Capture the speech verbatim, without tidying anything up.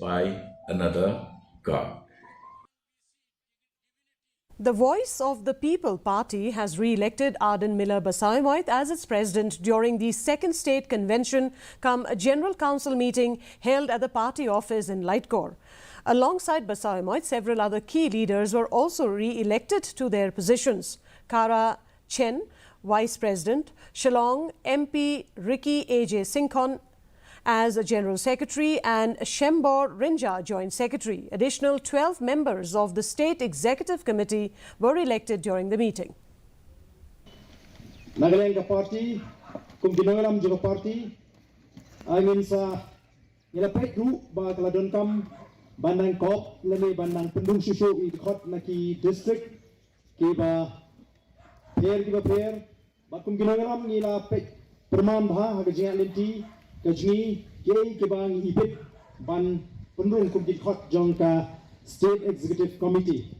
by another God. The Voice of the People Party has re-elected Ardent Miller Basaiawmoit as its president during the second state convention cum a general council meeting held at the party office in Laitkor. Alongside Basaiawmoit, several other key leaders were also re-elected to their positions. Kara Chen, Vice President, Shillong M P Ricky A J Syngkon, as a General Secretary, and Shembor Rinja, Joint Secretary. Additional twelve members of the State Executive Committee were elected during the meeting. Na ka liang ka party, kum ki nongïalam jong ka party, ai ngin sa ngi la peit ruh ba ka la donkam ban nang kop lane ban nang pynrung shuh shuh ïa ki dkhot na ki district kiba pher kiba pher. Bad kum ki nongïalam ngi la peit pyrman bha ha ka jingïaid lynti ka jong ngi kiei kiba ngi ibit ban pynrung kum ki dkhot jong ka State Executive Committee.